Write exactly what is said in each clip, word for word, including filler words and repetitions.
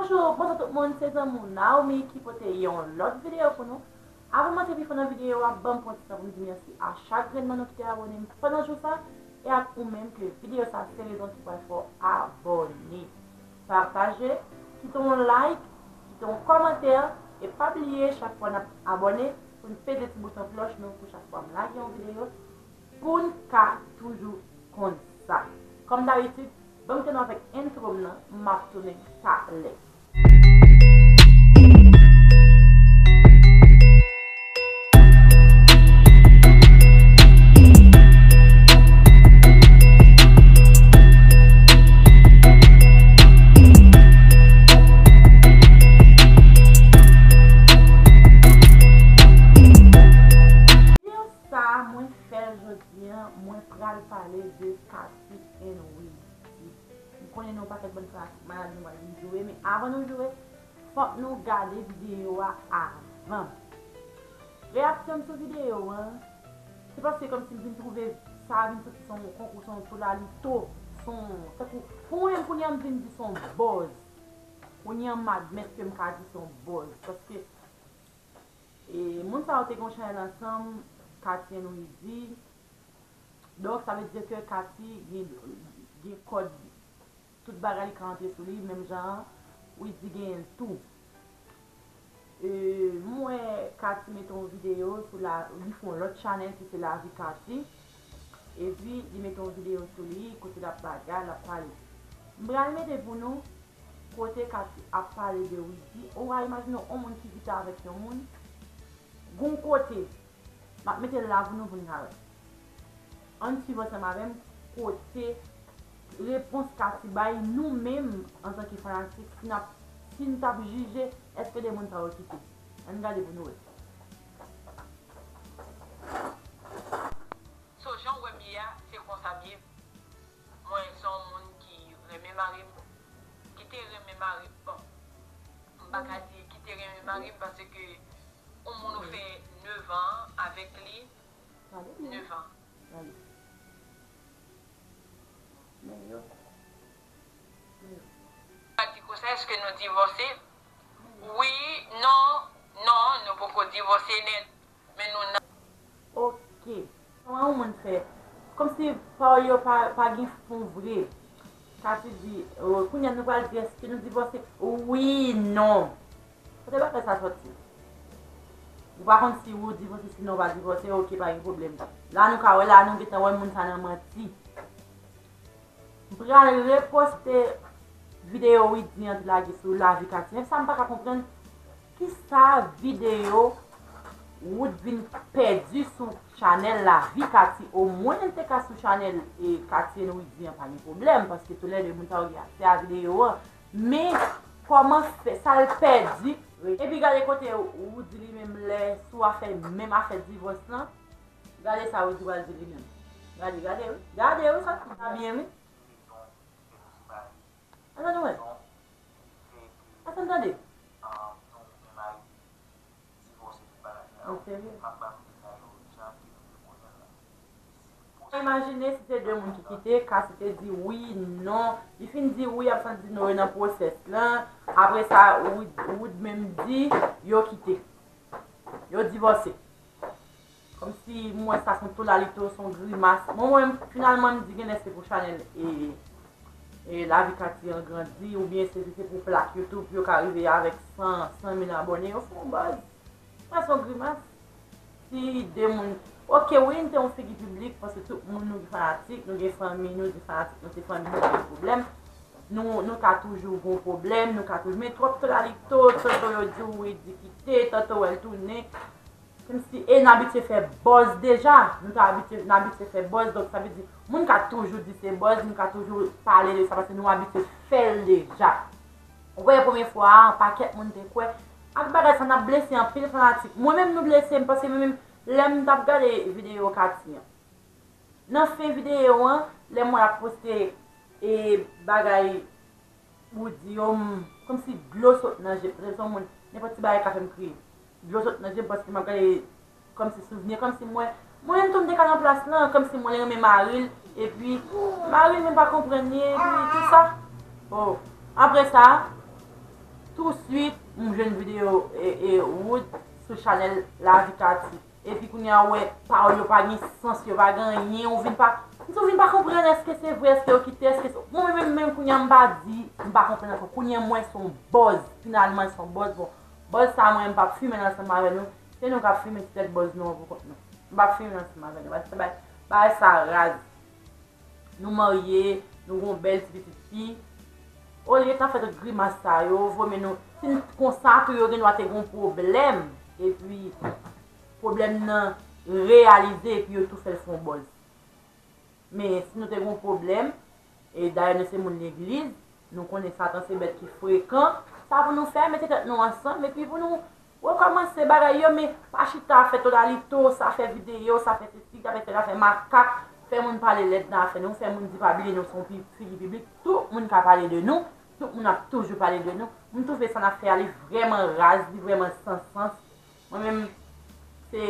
Bonjou, bonswa tout moun, se zanmi w Naomi ki pote yon lòt videyo pou nou. Avan m antre pi fon nan videyo a, ban m pran ti tan pou m di mèsi a chak grenn nan nou ki te abòne m pandan jou sa, e ak ou menm ke videyo sa se rezon ki pral fè w abòne. Pataje, kite yon like, kite yon kòmantè, e pa bliye chak fwa n ap abòne pou n peze ti bouton klòch nou pou chak fwa m lage yon videyo, pou n ka toujou konn sa. Kòm dabitid, ban m tande avèk entwo m nan, m ap tounen talè. Sa mwen fè l jodi a, mwen pral pale de Cathy and Widy. M konnen nou pakèt bann fanatik malad nou pral vin joure, men avan nou joure, fòk nou gade videyo a avan. Reyaksyon m sou videyo a, se paske kòmsi m vin twouve sa vin soti se yon konkou, se yon tolalito, se yon, tankou, pou mwen menm kounye a m vin di se yon buzz. Kounye a m admèt ke m ka di se yon buzz, paske E, moun sa yo te gen yon chanèl ansanm, Cathy and Widy. Donk, sa vle di ke Cathy gen, gen kòd, tout bagay li ka antre sou li, menm jan Widy genyen l tou. E, m wè Cathy mete yon videyo sou la, li fè yon lòt chanèl ki se Lavi Cathy. Epi, li mete yon videyo sou li, kote l ap bagay, l ap pale. M pral mete pou nou, kote Cathy ap pale de Widy, ou ka imajine yon moun ki kite avèk yon moun, gon kote, m ap mete l la pou nou, pou n ka wè. Ann swiv ansanm avè m, kote repons Cathy bay, nou menm, antanke fanatik, si n ap, si n t ap jije, èske de moun sa yo kite? Ann gade pou nou wè. So, jan w wè m ye a, se konsa m ye. Mwen se yon moun ki renmen mari m, ki te renmen mari m. Bon, m pa ka di ki te renmen mari m, paske yon moun ou fè nèf an avèk li, nèf an. Gade. Men yo. Men yo. Pa di konsa, èske nou divòse? Wi, non, non, nou poko divòse nèt. Men nou nan. Ok. Kòman yon moun fè? Kòmsi pawòl yo pa, pa gen fon vre. Cathy di, o, kounye a nou pral di èske nou divòse? Wi, non. Kote bagay sa sòti? Ou pa konn si ou divòse, sinon ou pa divòse, ok, pa gen pwoblèm. La nou ka wè, la nou gentan wè moun sa nan manti. M pral reposte videyo Widy an te lage sou Lavi Cathy. Sa m pa ka konprann, kisa videyo Wood vin pèdi sou chanèl Lavi Cathy? Omwen l te ka sou chanèl, e, Cathy and Widy an, pa gen pwoblèm, paske toulède moun sa yo gen aksè a videyo an. Men, kòman fè, sa l pèdi? Epi gade kote Woody li menm lè sou afè, menm afè divòs lan. Gade sa Woody pral di li menm. Gade, gade wi. Gade wi, sa, sa byen wi. Ann tande wè. Ann tande. Ou serye? Imajine si se de moun ki kite, Cathy te di wi, non. Li fin di wi, ap santi non, yo nan pwosès lan. Apre sa, Wood, Wood menm di, yo kite. Yo divòse. Kòmsi m wè sa se yon tolalito, se yon grimas. Mwen, mwen, finalman, m di genlè se pou chanèl e, e Lavi Cathy an grandi, oubyen se, se pou plak YouTube yo ka rive avèk san, san mil abòne, yo fè yon buzz. Sa se yon grimas. Si de moun, ok, wi, n te yon figi piblik, paske tout moun nou gen fanatik, nou gen fanmi, nou di fanatik, nou se fanmi, nou pa gen pwoblèm. Nou, nou ka toujou gon pwoblèm, nou ka toujou, men twòp tolalito, tanto yo di w Widy kite, tanto w wè l tounen. Kòmsi, e n abitye fè buzz deja, nou ta abitye, n abitye fè buzz, donk sa vle di, moun ka toujou di se buzz, moun ka toujou pale de sa, paske nou abitye fè l deja. Ou wè, premye fwa a, yon pakèt moun te kwè, ak bagay sa, n ap blese anpil fanatik. Mwen menm, nou blese m, paske mwen menm, lè m t ap gade videyo Cathy an, nan fen videyo an, lè m wè l ap poste, e, bagay Woody yo, m, kòmsi dlo sot nan je m. Paske se yon moun, nenpòt ti bagay ka fè m kriye. Dlo sot nan je m paske m ap gade kòmsi souvni, kòmsi m wè, mwen menm tou m te ka nan plas lan, kòmsi mwen renmen mari l, epi mari l menm pa konprann li, epi tou sa. Bon, apre sa, Touswit, m jwenn videyo e, e, Wood sou chanèl Lavi Kati. Epi kounye a, ou wè, pawòl yo pa gen sans, yo pa gen anyen, ou vin pa, ou vin pa konprann èske se vre, èske yo kite, èske se, mwen menm, menm kounye a, m pa di, m pa konprann ankò. Kounye a, mwen se yon buzz, finalman, se yon buzz. Bon, buzz sa, mwen, m p ap fimen l ansanm avè nou. Se nou k ap fimen ti tèt buzz nou an pou kont nou. M p ap fimen l ansanm avè nou. Paske bagay, bagay sa raz. Nou marye, nou gon bèl ti pitit fi. Olye t ap fè tout grimas sa yo, vomye nou. Si n konsa tou, yo gen dwa te gon pwoblèm. Epi, pwoblèm nan reyalize, epi yo tou fè l fè yon buzz. Men, si nou te gon pwoblèm, e dayè nou se moun legliz, nou konnen Satan se bèt ki frekan, sa pou nou fè, mete tèt nou ansanm, epi pou nou rekòmanse bagay yo, men pa chita fè tolalito, sa fè videyo, sa fè sesi, sa fè sela, fè makak, fè moun pale lèd nan afè nou, fè moun di pa bliye nou se yon pi-, figi piblik, tout moun ka pale de nou, tout moun ap toujou pale de nou. M twouve sa n ap fè a, li vrèman raz, li vrèman san sans. Mwen menm, se,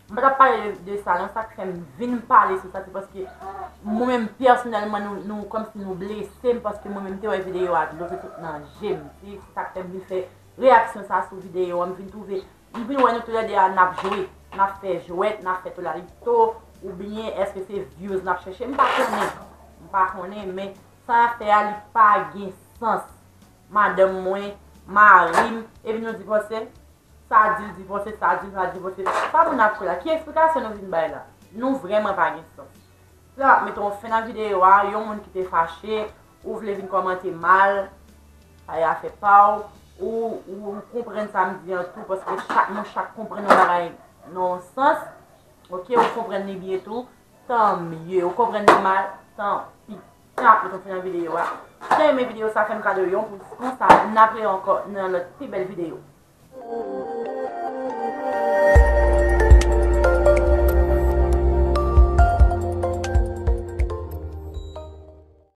m pa t ap pale de, de sa, non, sa k fè m vin pale sou sa, se paske mwen menm pèsonèlman, nou, nou kòmsi nou blese m, paske mwen menm te wè videyo a, dlo te sot nan je m. Se, se sa k fè m vin fè reyaksyon sa sou videyo a, m vin twouve, m vin wè nou toulède a n ap jwe, n ap fè jwèt, n ap fè tolalito, oubyen èske se views n ap chèche, m pa konnen, m pa konnen, men sa n ap fè a, li pa gen sans. Madanm mwen, mari m, epi nou divòse, sa di l divòse, sa di l, sa divòse. Sa moun ap fè la? Ki eksplikasyon nou vin bay la? Nou vrèman pa gen sans. Sa ap mete yon fen nan videyo a, yon moun ki te fache, ou vle vin kòmante mal, sa e afè pa w, ou, ou, ou konprann sa m di an tou, paske chak moun, chak konprann yon bagay nan yon sans, oke, ou konprann li byen tou, tanmye, ou konprann li mal, tanpi. Sa ap mete yon fen nan videyo a. Si w renmen videyo sa, fè m kado yon pous, konsa, n ap rewè ankò nan lòt pi bèl videyo.